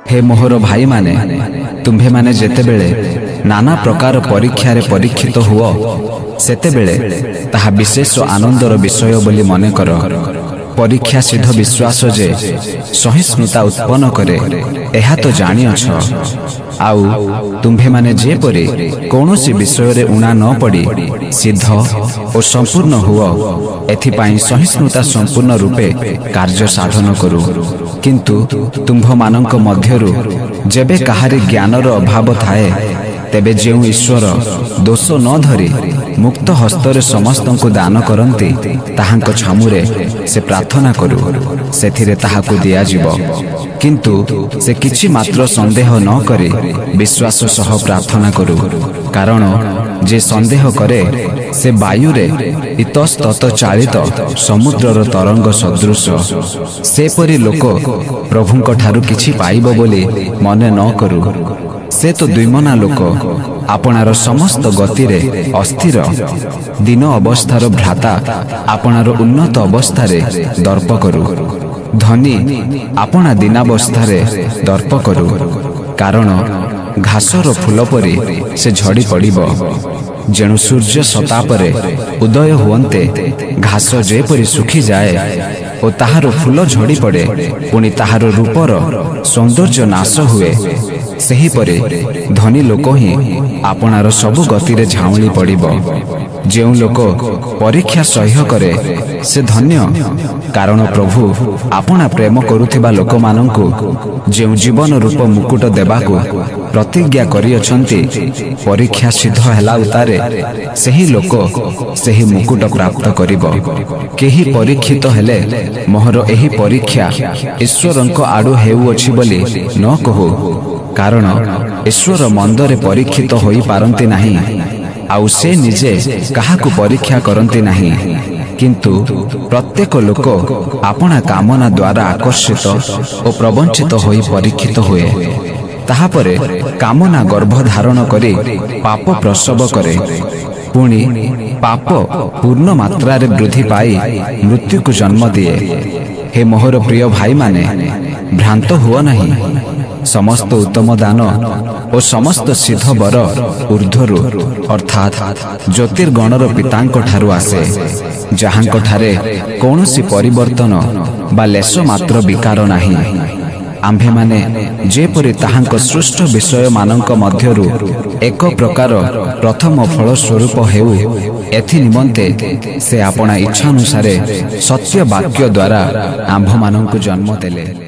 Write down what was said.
ହେ ମୋହର ଭାଇମାନେ, ତୁମ୍ଭେମାନେ ଯେତେବେଳେ ନାନା ପ୍ରକାର ପରୀକ୍ଷାରେ ପରୀକ୍ଷିତ ହୁଅ, ସେତେବେଳେ ତାହା ବିଶେଷ ଆନନ୍ଦର ବିଷୟ ବୋଲି ମନେ କର। ପରୀକ୍ଷା ସିଦ୍ଧ ବିଶ୍ୱାସ ଯେ ସହିଷ୍ଣୁତା ଉତ୍ପନ୍ନ କରେ, ଏହା ତ ଜାଣିଅଛ। ଆଉ ତୁମ୍ଭେମାନେ ଯେପରି କୌଣସି ବିଷୟରେ ଊଣା ନ ପଡ଼ି ସିଦ୍ଧ ଓ ସମ୍ପୂର୍ଣ୍ଣ ହୁଅ, ଏଥିପାଇଁ ସହିଷ୍ଣୁତା ସମ୍ପୂର୍ଣ୍ଣ ରୂପେ କାର୍ଯ୍ୟ ସାଧନ କରୁ। କିନ୍ତୁ ତୁମ୍ଭମାନଙ୍କ ମଧ୍ୟରୁ ଯେବେ କାହାରି ଜ୍ଞାନର ଅଭାବ ଥାଏ, ତେବେ ଯେଉଁ ଈଶ୍ୱର ଦୋଷ ନ ଧରି ମୁକ୍ତ ହସ୍ତରେ ସମସ୍ତଙ୍କୁ ଦାନ କରନ୍ତି, ତାହାଙ୍କ ଛାମୁରେ ସେ ପ୍ରାର୍ଥନା କରୁ, ସେଥିରେ ତାହାକୁ ଦିଆଯିବ। କିନ୍ତୁ ସେ କିଛି ମାତ୍ର ସନ୍ଦେହ ନ କରି ବିଶ୍ୱାସ ସହ ପ୍ରାର୍ଥନା କରୁ, କାରଣ ଯେ ସନ୍ଦେହ କରେ, ସେ ବାୟୁରେ ଇତସ୍ତତ ଚାଳିତ ସମୁଦ୍ରର ତରଙ୍ଗ ସଦୃଶ। ସେପରି ଲୋକ ପ୍ରଭୁଙ୍କ ଠାରୁ କିଛି ପାଇବ ବୋଲି ମନେ ନ କରୁ। ସେ ତ ଦ୍ୱିମନା ଲୋକ, ଆପଣାର ସମସ୍ତ ଗତିରେ ଅସ୍ଥିର। ଦୀନ ଅବସ୍ଥାର ଭ୍ରାତା ଆପଣାର ଉନ୍ନତ ଅବସ୍ଥାରେ ଦର୍ପ କରୁ, ଧନୀ ଆପଣା ଦୀନାବସ୍ଥାରେ ଦର୍ପ କରୁ, କାରଣ ଘାସର ଫୁଲ ପରି ସେ ଝଡ଼ି ପଡ଼ିବ। ଯେଣୁ ସୂର୍ଯ୍ୟ ସତାପରେ ଉଦୟ ହୁଅନ୍ତେ ଘାସ ଯେପରି ଶୁଖିଯାଏ ଓ ତାହାର ଫୁଲ ଝଡ଼ି ପଡ଼େ, ପୁଣି ତାହାର ରୂପର ସୌନ୍ଦର୍ଯ୍ୟ ନାଶ ହୁଏ, ସେହିପରି ଧନୀ ଲୋକ ହିଁ ଆପଣାର ସବୁ ଗତିରେ ଝାଉଁଳି ପଡ଼ିବ। ଯେଉଁ ଲୋକ ପରୀକ୍ଷା ସହ୍ୟ କରେ, ସେ ଧନ୍ୟ, କାରଣ ପ୍ରଭୁ ଆପଣା ପ୍ରେମ କରୁଥିବା ଲୋକମାନଙ୍କୁ ଯେଉଁ ଜୀବନ ରୂପ ମୁକୁଟ ଦେବାକୁ ପ୍ରତିଜ୍ଞା କରିଅଛନ୍ତି, ପରୀକ୍ଷା ସିଦ୍ଧ ହେଲା ଉତ୍ତାରେ ସେହି ଲୋକ ସେହି ମୁକୁଟ ପ୍ରାପ୍ତ କରିବ। କେହି ପରୀକ୍ଷିତ ହେଲେ ମୋହର ଏହି ପରୀକ୍ଷା ଈଶ୍ୱରଙ୍କ ଆଡ଼ୁ ହେଉଅଛି ବୋଲି ନ କହୁ, କାରଣ ଈଶ୍ୱର ମନ୍ଦରେ ପରୀକ୍ଷିତ ହୋଇପାରନ୍ତି ନାହିଁ, ଆଉ ସେ ନିଜେ କାହାକୁ ପରୀକ୍ଷା କରନ୍ତି ନାହିଁ। କିନ୍ତୁ ପ୍ରତ୍ୟେକ ଲୋକ ଆପଣା କାମନା ଦ୍ୱାରା ଆକର୍ଷିତ ଓ ପ୍ରବଞ୍ଚିତ ହୋଇ ପରୀକ୍ଷିତ ହୁଏ। ତାହାପରେ କାମନା ଗର୍ଭ ଧାରଣ କରି ପାପ ପ୍ରସବ କରେ, ପୁଣି ପାପ ପୂର୍ଣ୍ଣ ମାତ୍ରାରେ ବୃଦ୍ଧି ପାଇ ମୃତ୍ୟୁକୁ ଜନ୍ମ ଦିଏ। ହେ ମୋହର ପ୍ରିୟ ଭାଇମାନେ, ଭ୍ରାନ୍ତ ହୁଅ ନାହିଁ। ସମସ୍ତ ଉତ୍ତମ ଦାନ ଓ ସମସ୍ତ ସିଦ୍ଧ ବର ଊର୍ଦ୍ଧ୍ୱରୁ, ଅର୍ଥାତ୍ ଜ୍ୟୋତିର୍ଗଣର ପିତାଙ୍କ ଠାରୁ ଆସେ, ଯାହାଙ୍କଠାରେ କୌଣସି ପରିବର୍ତ୍ତନ ବା ଲେଶ ମାତ୍ର ବିକାର ନାହିଁ। ଆମ୍ଭେମାନେ ଯେପରି ତାହାଙ୍କ ସୃଷ୍ଟ ବିଷୟମାନଙ୍କ ମଧ୍ୟରୁ ଏକ ପ୍ରକାର ପ୍ରଥମ ଫଳ ସ୍ୱରୂପ ହେଉ, ଏଥି ନିମନ୍ତେ ସେ ଆପଣା ଇଚ୍ଛାନୁସାରେ ସତ୍ୟ ବାକ୍ୟ ଦ୍ୱାରା ଆମ୍ଭମାନଙ୍କୁ ଜନ୍ମ ଦେଲେ।